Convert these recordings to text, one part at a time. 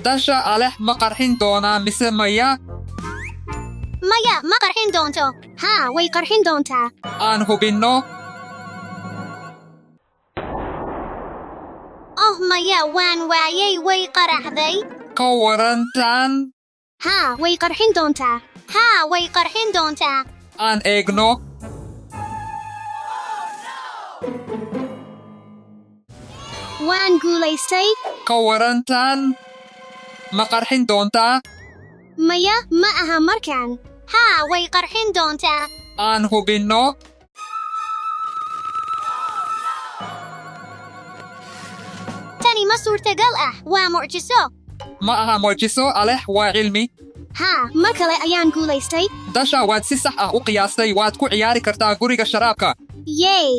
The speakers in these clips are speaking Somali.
Dasha Alex ma qarxin doonaa mise maya? Maya, ma qarxin doonto. Haa, way qarxin doontaa. Aan hubinno. Oh maya, waan waayay, way qaraxday. Ka waran tan? Haa, way qarxin doontaa. Haa, way qarxin doontaa. Aan eegno. Waan guulaystay. Ka waran tan? Ma qarxin doontaa? Maya, ma aha markaan. Haa, way qarxin doontaa. Aan hubinno. Tani ma suurtagal ah, waa mucjiso. Ma aha mucjiso, Alex, waa cilmi. Haa, mar kale ayaan guulaystay. Dasha, waad si sax ah u qiyaastay. Waad ku ciyaari kartaa guriga sharaabka. Yey!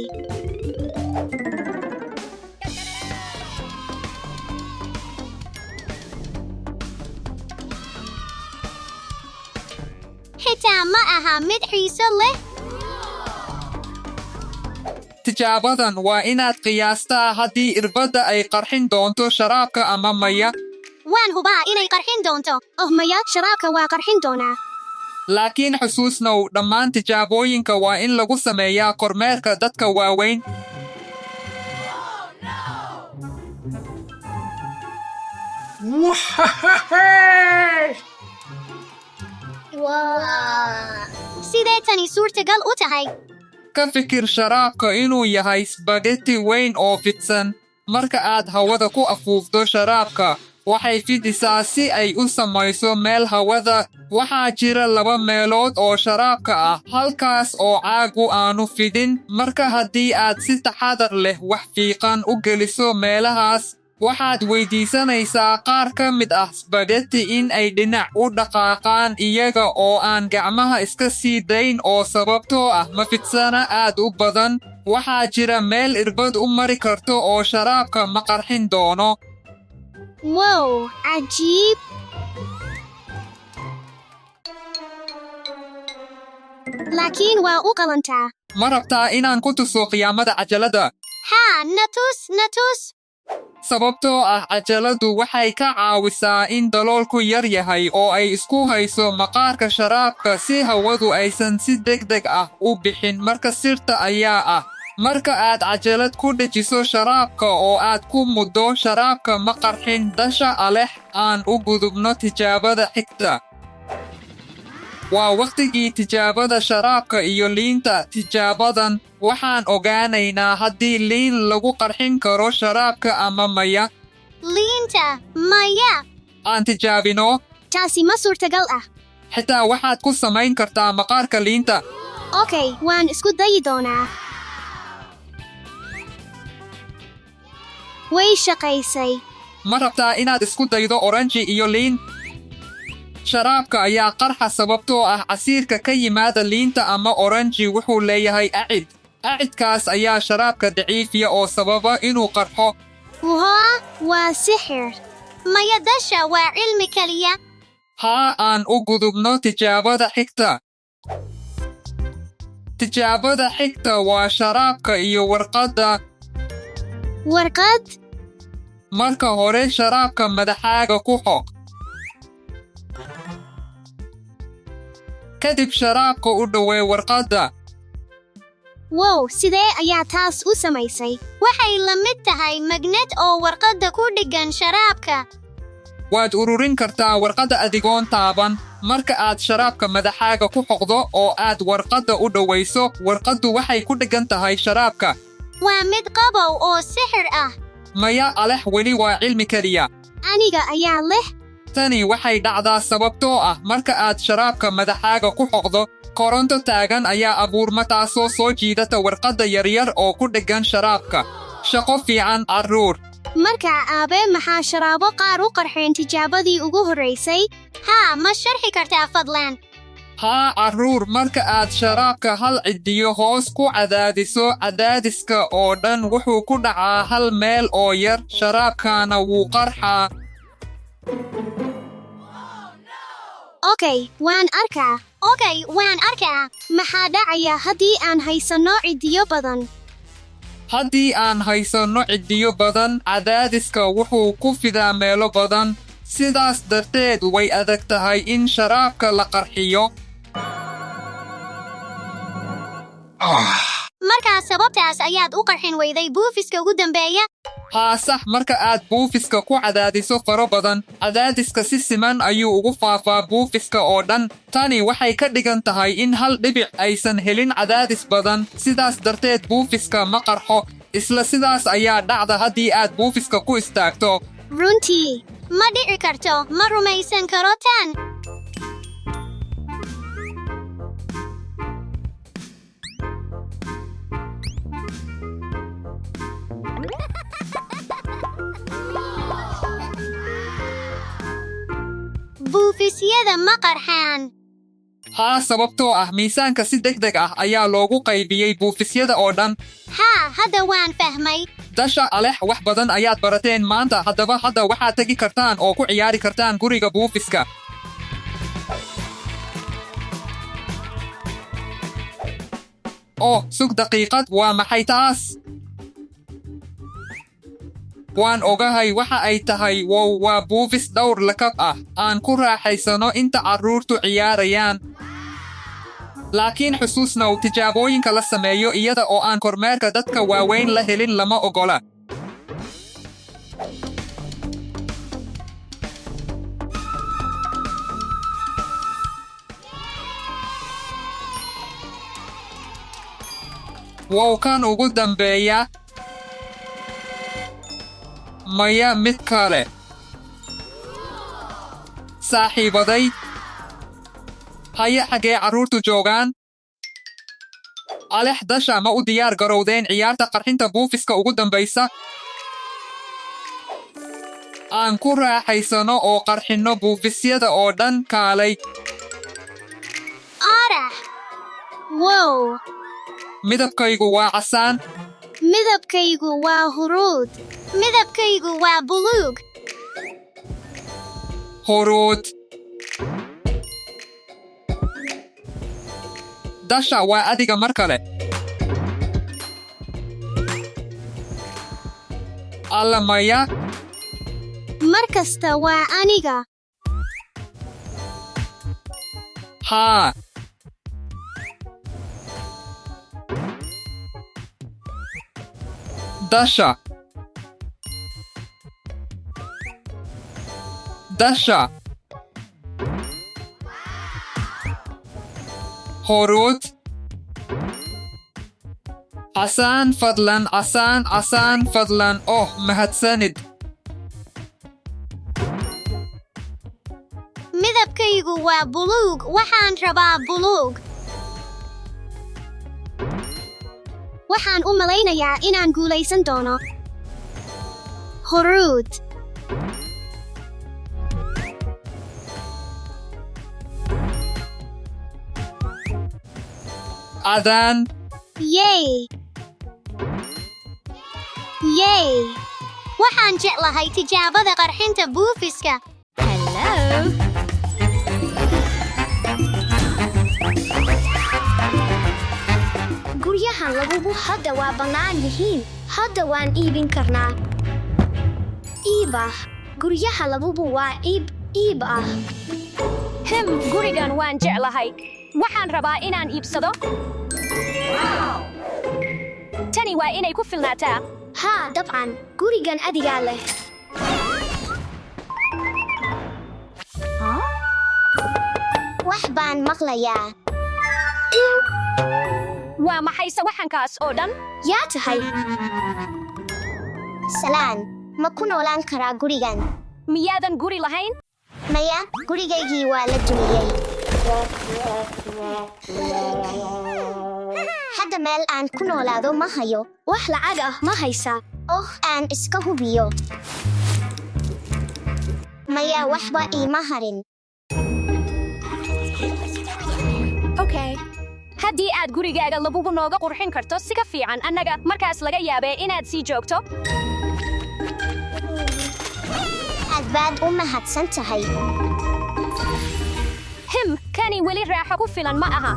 Xitaa ma aha mid xiiso leh. Tijaabadan waa inaad qiyaastaa haddii irbadda ay qarxin doonto sharaabka ama maya. Waan hubaa inay qarxin doonto. Oh maya, sharaabka waa qarxin doonaa. Laakiin xusuusnow, dhammaan tijaabooyinka waa in lagu sameeyaa kormeerka dadka waaweyn. Sidee tani suurtagal u tahay? Ka fikir sharaabka inuu yahay spaghetti weyn oo fidsan. Marka aad hawada ku afuufto sharaabka, waxay fidisaa si ay u samayso meel hawada. Waxaa jira laba meelood oo sharaabka ah, halkaas oo caagu aanu fidin. Marka haddii aad si taxadar leh wax fiiqan u geliso meelahaas, waxaad weydiisanaysaa qaar ka mid ah spaghetti in ay dhinac u dhaqaaqaan iyaga oo aan gacmaha iska sii dayn oo sababtoo ah ma fidsana aad u badan. Waxaa jira meel irbad u mari karto oo sharaabka ma qarxin doono. Wow, cajiib! Laakiin waa u qalantaa. Ma rabtaa inaan ku tuso qiyaamada cajaladda? Haa, na tus, na tus. Sababtoo ah cajaladdu waxay ka caawisaa in daloolku yar yahay oo ay isku hayso maqaarka sharaabka si hawadu aysan si degdeg ah u bixin. Marka sirta ayaa ah, marka aad cajalad ku dhejiso sharaabka oo aad ku muddo, sharaabka ma qarxin. Dasha Alex, aan u gudubno tijaabada xigta. Waa wakhtigii tijaabada sharaabka iyo liinta. Tijaabadan waxaan ogaanaynaa haddii liin lagu qarxin karo sharaabka ama maya. Liinta, maya. Aan tijaabino. Taasi ma suurtagal ah. Xitaa waxaad ku samayn kartaa maqaarka liinta. Okay, waan isku dayi doonaa. Way shaqaysay. Ma rabtaa inaad isku daydo oranji iyo liin? Sharaabka ayaa qarxa sababtoo ah casiirka ka yimaada liinta ama oranji wuxuu leeyahay acid. Acidkaas ayaa sharaabka daciifiya oo sababa inuu qarxo. Waa waa sixir. Maya, Dasha, waa cilmi kaliya. Haa, aan u gudubno tijaabada xigta. Tijaabada xigta waa sharaabka iyo warqadda. Warqad? Marka hore sharaabka madaxaaga ku xoq. Kadib sharaabka u dhowee warqadda. Wow, sidee ayaa taas u samaysay? Waxay la mid tahay magnet oo warqadda ku dheggan sharaabka. Waad ururin kartaa warqadda adigoon taaban. Marka aad sharaabka madaxaaga ku xoqdo oo aad warqadda u dhowayso, warqaddu waxay ku dheggan tahay sharaabka. Waa mid qabow oo sixir ah. Maya, Alex, weli waa cilmi keliya. Aniga ayaa leh. Tani waxay dhacdaa sababtoo ah marka aad sharaabka madaxaaga ku xoqdo, koronto taagan ayaa abuurma taasoo soo jiidata warqadda yaryar oo ku dheggan sharaabka. Shaqo fiican, carruur. Markaa aabe, maxaa sharaabo qaar u qarxeen tijaabadii ugu horraysay? Haa, ma sharxi kartaa fadlan? Haa, carruur, marka aad sharaabka hal ciddiyo hoos ku cadaadiso, cadaadiska oo dhan wuxuu ku dhacaa hal meel oo yar, sharaabkaana wuu qarxaa. Okay, waan arkaa. Okay, waan arkaa. Maxaa dhacaya haddii aan haysanno ciddiyo badan? Haddii aan haysanno ciddiyo badan, cadaadiska wuxuu ku fidaa meelo badan. Sidaas darteed way adag tahay in sharaabka la qarxiyo. Markaa sababtaas ayaad u qarxin weyday buufiska ugu dambeeya? Haa, sax. Marka aad buufiska ku cadaadiso faro badan, cadaadiska si siman ayuu ugu faafaa buufiska oo dhan. Tani waxay ka dhigan tahay in hal dhibic aysan helin cadaadis badan, sidaas darteed buufiska ma qarxo. Isla sidaas ayaa dhacda haddii aad buufiska ku istaagto. Runtii. Ma dhici karto, ma rumaysan karo tan. Buufisyada ma qarxaan. Haa, sababtoo ah miisaanka si degdeg ah ayaa loogu qaybiyey buufisyada oo dhan. Haa, hadda waan fahmay. Dasha, Alex, wax badan ayaad barateen maanta. Haddaba hadda waxaad tegi kartaan oo ku ciyaari kartaan guriga buufiska. Oh, sug daqiiqad, waa maxay taas? Waan ogahay waxa ay tahay. Wow, waa buufis dhowr lakab ah. Aan ku raaxaysano inta carruurtu ciyaarayaan. Laakiin xusuusnow, tijaabooyinka la sameeyo iyada oo aan kormeerka dadka waaweyn la helin lama ogola. Wow, kan ugu dambeeya. Maya, mid kale. Saaxiibaday. Haye, xaggee carruurtu joogaan? Alex, Dasha, ma u diyaar garowdeen ciyaarta qarxinta buufiska ugu dambaysa? Aan ku raaxaysano oo qarxinno buufisyada oo dhan, kaalay. Orax. Wow. Midabkaygu waa casaan. Midabkaygu waa huruud. Midabkaygu waa buluug. Huruud. Dasha, waa adiga mar kale. Alla, maya. Mar kasta waa aniga. Haa. Dasha. Dasha. Huruud. Casaan fadlan, casaan, casaan fadlan. Oh, mahadsanid. Midabkaygu waa buluug. Waxaan rabaa buluug. Waxaan u malaynayaa inaan guulaysan doono. Huruud. Cadaan. Yay. Yay. Waxaan jeclahay tijaabada qarxinta buufiska. Hello. Guryahan lagugu hadda waa bannaan yihiin. Hadda waan iibin karnaa. Iib ah. Guryaha labubu waa iib iib ah. Gurigan waan jeclahay. Waxaan rabaa inaan iibsado. Tani waa inay ku filnaataa. Haa, dabcan. Gurigan adigaa leh. Wax baan maqlayaa. Waa maxay sawaxankaas oo dhan? Yaa tahay. Salaan, ma ku noolaan karaa gurigan? Miyaadan guri lahayn? Maya, gurigaygii waa la dumiyey. Hadda meel aan ku noolaado ma hayo. Wax lacag ah ma haysaa. Oh, aan iska hubiyo. Maya, waxba iima harin. Okay. Haddii aad gurigaaga labubu nooga qurxin karto si ka fiican annaga, markaas laga yaabee inaad sii joogto. Aad baad u mahadsan tahay. Kani weli raaxo ku filan ma aha.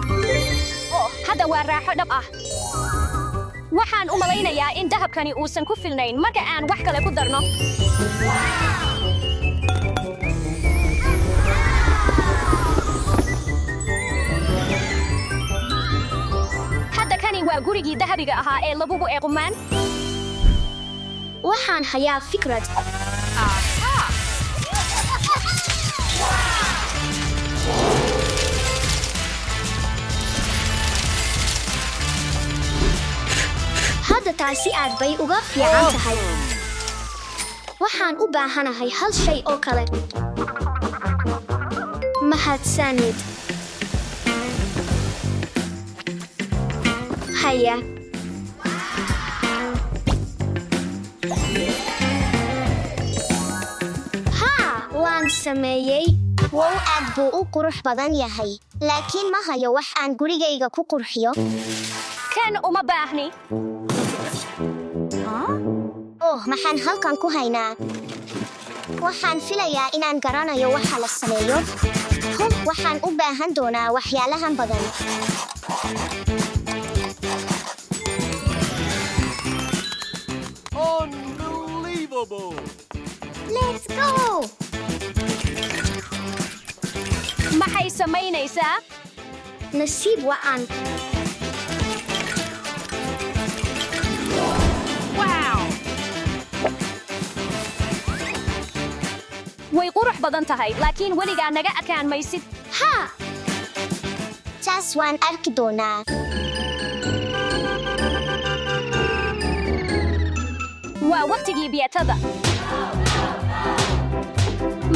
Oh, hadda waa raaxo dhab ah. Waxaan u malaynayaa in dahabkani uusan ku filnayn marka aan wax kale ku darno. Dahabiga ahaa ee Labubu ee qumaan? Waxaan hayaa fikrad. Hadda taasi aad bay uga fiican tahay. Waxaan u baahanahay hal shay oo kale. Mahadsanid. Haya. Haa, waan sameeyey. Wow, aad buu u qurux badan yahay. Laakiin ma hayo wax aan gurigayga ku qurxiyo. Kan uma baahni. Oh, maxaan halkan ku haynaa? Waxaan filayaa inaan garanayo waxa la sameeyo. Huh, waxaan u baahan doonaa waxyaalahan badan. Unbelievable! Let's go! Maxay samaynaysaa? Nasiib wacan. Way qurux badan tahay, laakiin weligaa naga adkaan maysid. Haa! Taas waan arki doonaa. Waa wakhtigii biyatada.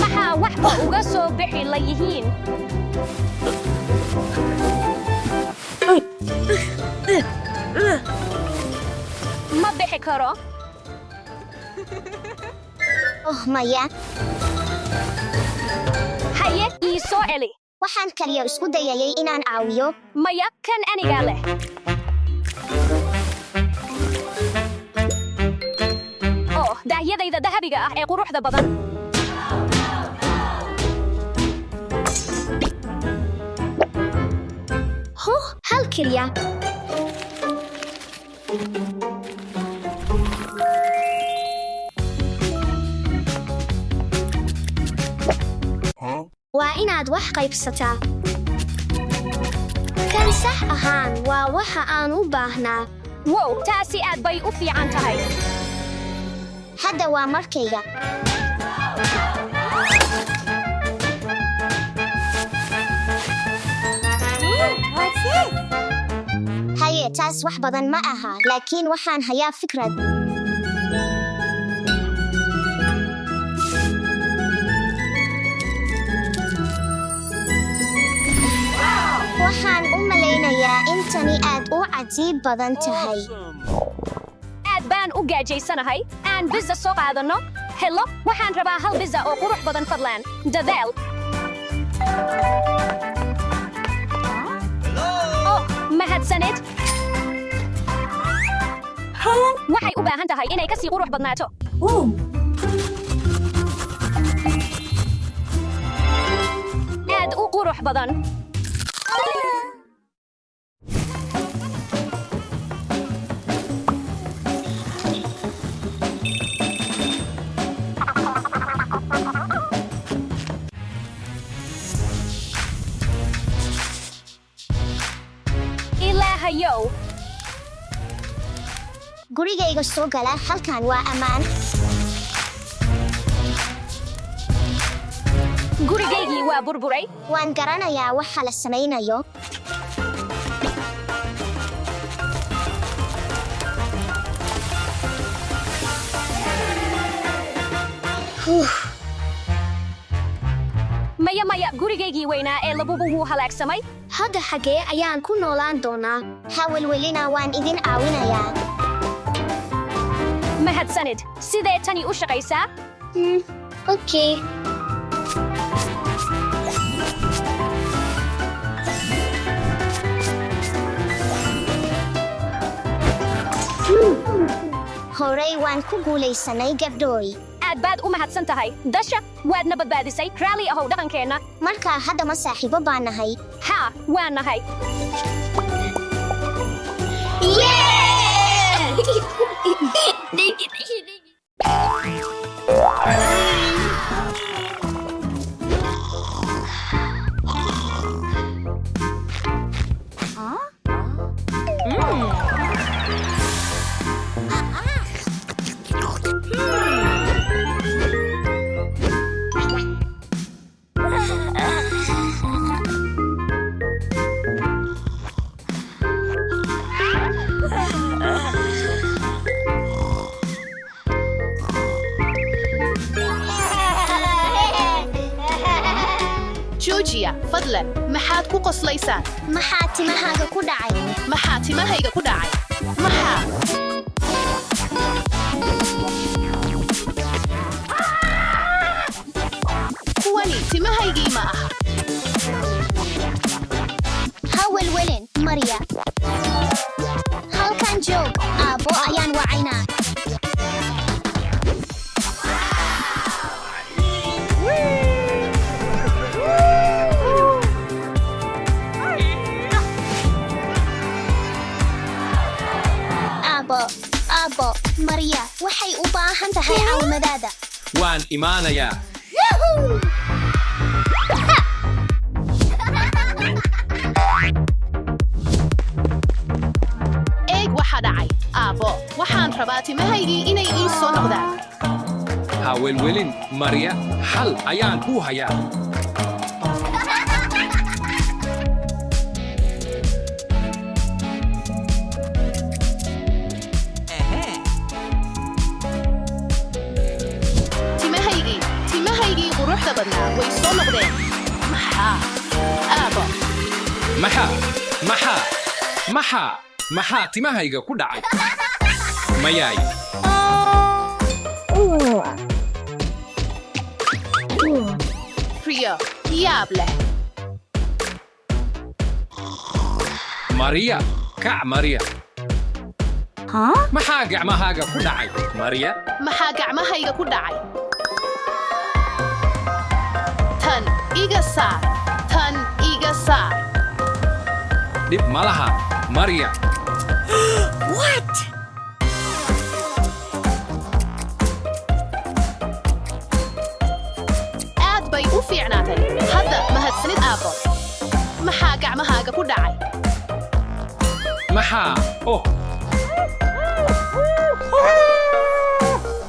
Maxaa waxba uga soo bixi la yihiin? Ma bixi karo. Oh, maya. Haye, ii soo celi. Waxaan kaliya isku dayayay inaan caawiyo. Maya, kan anigaa leh. Oh, daahyadayda dahabiga ah ee quruxda badan. Huh, hal keliya. Huh? Waa inaad wax qaybsataa. Kan sax ahaan waa waxa aan u baahnaa. Wow, taasi aad bay u fiican tahay. Hadda waa markayga. Haye, taas wax badan ma aha, laakiin waxaan hayaa fikrad. Waxaan u malaynayaa in tani aad u cajiib badan tahay. Awesome! Aad baan u gaajaysanahay. Aan biza soo qaadanno. Hello, waxaan rabaa hal biza oo qurux badan fadlan. Dadaal. Oh, mahadsanid. Waxay u baahan tahay inay ka sii qurux badnaato. Aad u qurux badan. Ilaahayow. Gurigayga soo gala, halkan waa ammaan. Gurigaygii waa burburay. Waan garanayaa waxa la samaynayo. Huh. Maya maya, gurigaygii weynaa ee Labubu wuu halaagsamay. Hadda xagee ayaan ku noolaan doonaa? Ha welwelina, waan idin caawinayaa. Mahadsanid. Sidee tani u shaqaysaa? Okay. Horey waan ku guulaysanay, gabdhooy. Aad baad u mahadsan tahay. Dasha, waadna badbaadisay. Raalli ahow dhaqankeenna. Markaa hadda ma saaxiibo baan nahay? Haa, waan nahay. Joojiya, fadlan. Maxaad ku qoslaysaan? Maxaa timahaaga ku dhacay? Maxaa timahayga ku dhacay? Maxaa? Kuwani timahaygii ma aha. Ha welwelin, Maria. Halkan joog, aabbo ayaan wacaynaa. Aabbo, aabbo, Maria waxay u baahan tahay caawimadaada. Waan imaanayaa. Eeg waxa dhacay. Aabbo, waxaan rabaa timahaygii inay ii soo noqdaan. Ha welwelin, Maria. Xal ayaan kuu hayaa. Timahaygii, timahaygii quruxda badnaa way soo noqdeen. Maxaa? Aabbo, Maxaa? Maxaa? Maxaa? Maxaa timahayga ku dhacay? Mayaay. Riyo, yaab leh. Maria, kac Maria. Maxaa gacmahaaga ku dhacay, Maria? Maxaa gacmahayga ku dhacay? Tan iga saar. Tan iga saar. Dhib ma laha, Maria. Aad bay u fiicnaatay. Hadda mahadsanid aabbo. Maxaa gacmahaaga ku dhacay? Maxaa? Oh,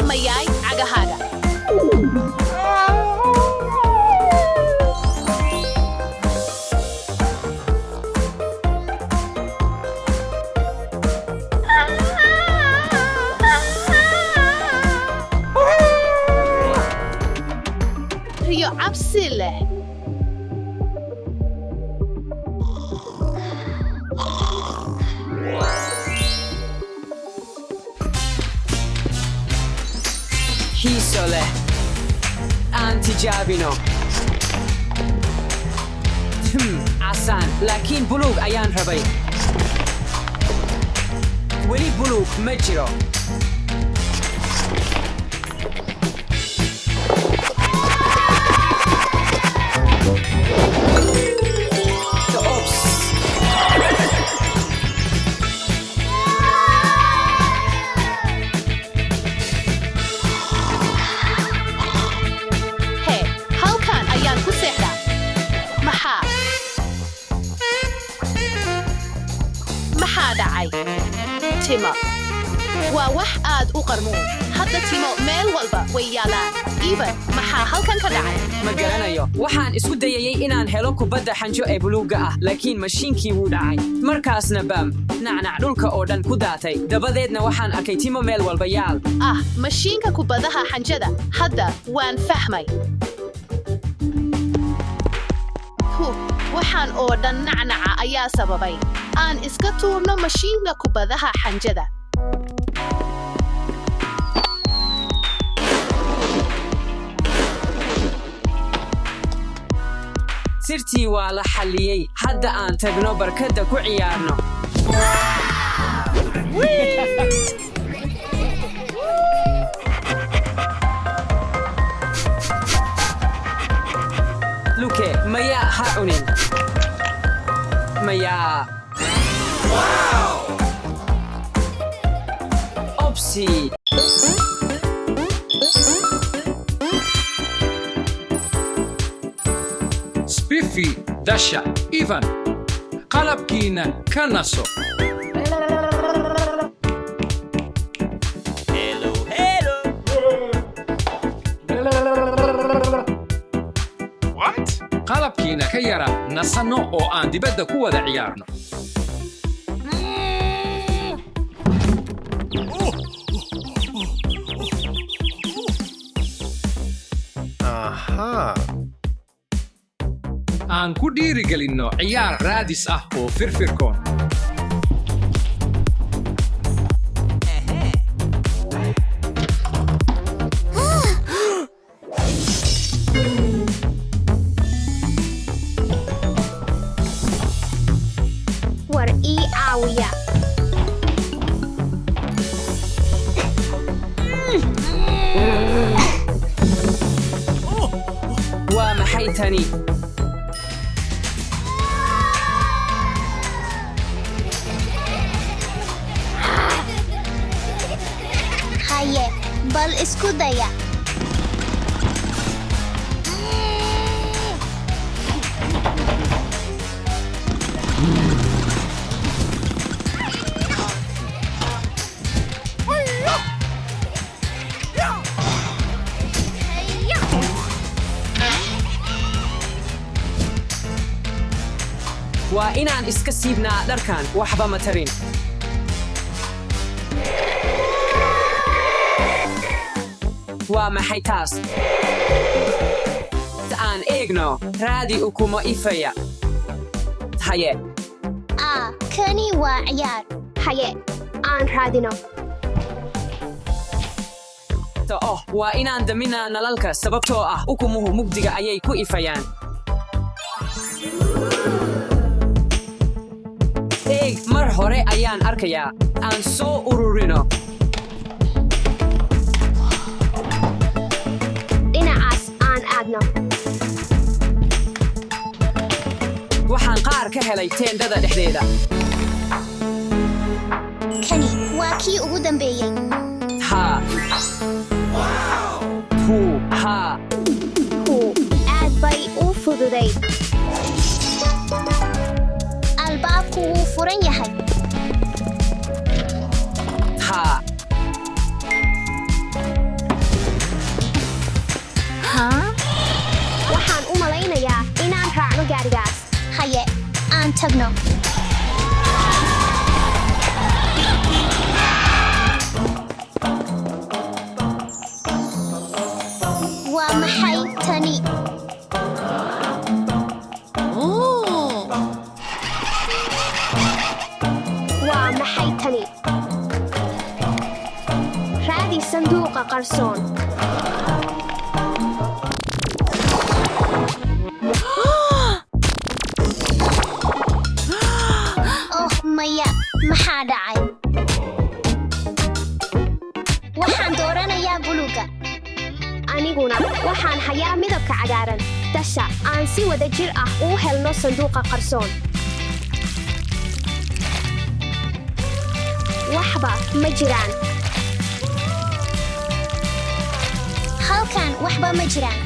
Mayaay cagahaaga. Riyo cabsi leh. Xiiso leh. Aan tijaabino. Casaan, laakiin buluug ayaan rabay. Weli buluug ma jiro. Oops. Hee, halkan ayaan ku seexdaa. Maxaa? Maxaa dhacay? Timo. Waa wax aad u qarmuun. Hadda timo meel walba way yaalaan. Ivan, maxaa halkan ka dhacay? Ma garanayo. Waxaan isku dayayay inaan helo kubadda xanjo ee buluugga ah, laakiin mashiinkii wuu dhacay. Markaasna bam, nacnac dhulka oo dhan ku daatay. Dabadeedna waxaan arkay timo meel walba yaal. Ah, mashiinka kubadaha xanjada. Hadda waan fahmay. Huh, waxaan oo dhan nacnaca ayaa sababay. Aan iska tuurno mashiinka kubadaha xanjada. Sirtii waa la xalliyey. Hadda aan tagno barkadda ku ciyaarno. Luke, mayaa ha cunin. Mayaa. Opsi. Spiffy, Dasha, Ivan. Qalabkiina ka naso. Qalabkiina ka yara nasanno oo aan dibadda ku wada ciyaarno. Aha. Aan ku dhiirigelinno ciyaar raadis ah oo firfircoon. War ii caawiya. Waa maxay tani? Haye, bal isku daya. Waa inaan iska siibnaa dharkan, waxba ma tarin. Waa maxay taas? Aan eegno, raadi ukumo ifaya. Haye. Ah, kani waa ciyaar. Haye, aan raadino. Oh, waa inaan daminaa nalalka sababtoo ah ukumuhu mugdiga ayay ku ifayaan. Eeg, mar hore ayaan arkayaa. Aan soo ururino. Dhinacaas aan aadno. Waxaan qaar ka helay teendhada dhexdeeda. Kani waa kii ugu dambeeyey. Haa. Huu, haa. Huu, aad bay u fududayd. Albaabku wuu furan yahay. Haa. Waxaan u malaynayaa inaan raacno gaarigaas. Haye, aan tagno. Waa maxay tani? Waa maxay tani? Raadi sanduuqa qarsoon. Oh maya, maxaa dhacay? Waxaan dooranayaa buluuga. Aniguna waxaan hayaa midabka cagaaran. Dasha, aan si wada jir ah u helno sanduuqa qarsoon. Waxba ma jiraan. Halkan waxba ma jiraan.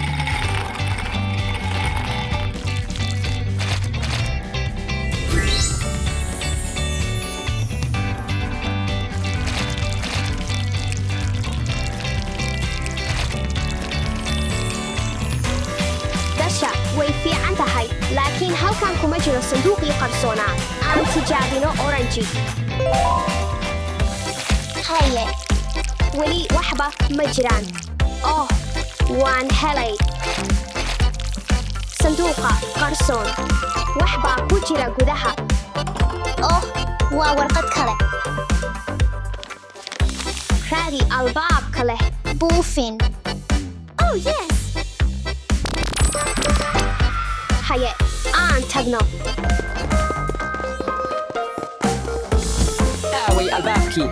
Dasha, way fiican tahay, laakiin halkan kuma jiro sanduuqii qarsoonaa. Aan tijaabino oranji. Haye, Weli waxba ma jiraan. Oh, waan helay. Sanduuqa qarsoon. Wax baa ku jira gudaha. Oh, waa warqad kale. Raadi albaabka leh buufin. Oh yes. Haye, aan tagno. Aaway albaabkii?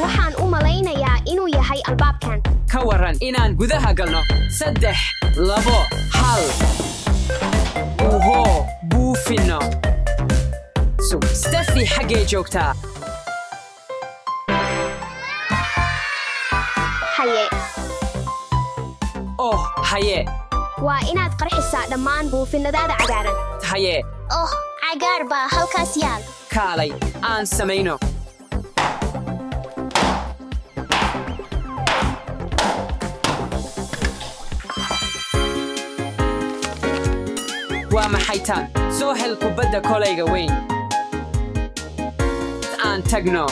Waxaan u malaynayaa inuu yahay albaabkan. Ka waran inaan gudaha galno? 3, 2, 1. Uhoo, buufinno. Sug, Steffi xaggee joogtaa? Haye. Oh, haye. Waa inaad qarxisaa dhammaan buufinnadaada cagaaran. Haye. Oh, cagaar baa halkaas yaal. Kaalay, aan samayno. Waa maxay tan? Soo hel kubadda kolayga weyn. Aan tagno.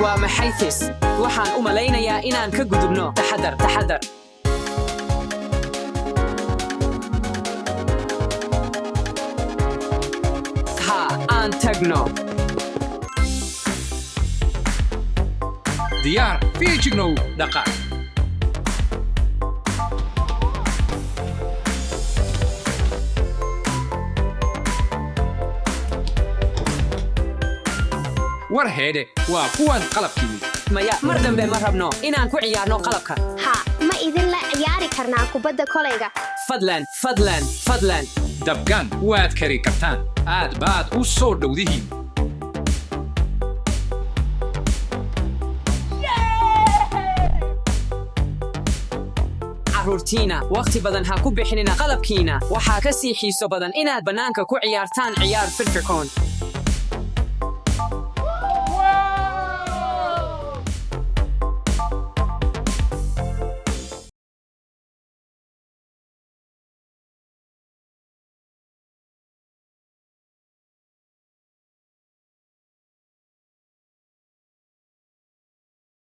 Waa maxay this? Waxaan u malaynayaa inaan ka gudubno. Taxadar, taxadar. Haa, aan tagno. Diyaar, feejignow, dhaqaaq. War heedhe, waa kuwan qalabkii. Maya, mar dambe ma rabno inaan ku ciyaarno qalabka. Haa, ma idinla ciyaari karnaa kubadda kolayga? Fadlan, fadlan, fadlan. Dabgan waad kari kartaan. Aad baad u soo dhowdihiin. Carruurtiina, wakhti badan ha ku bixinina qalabkiina. Waxaa ka sii xiiso badan inaad bannaanka ku ciyaartaan ciyaar firfircoon.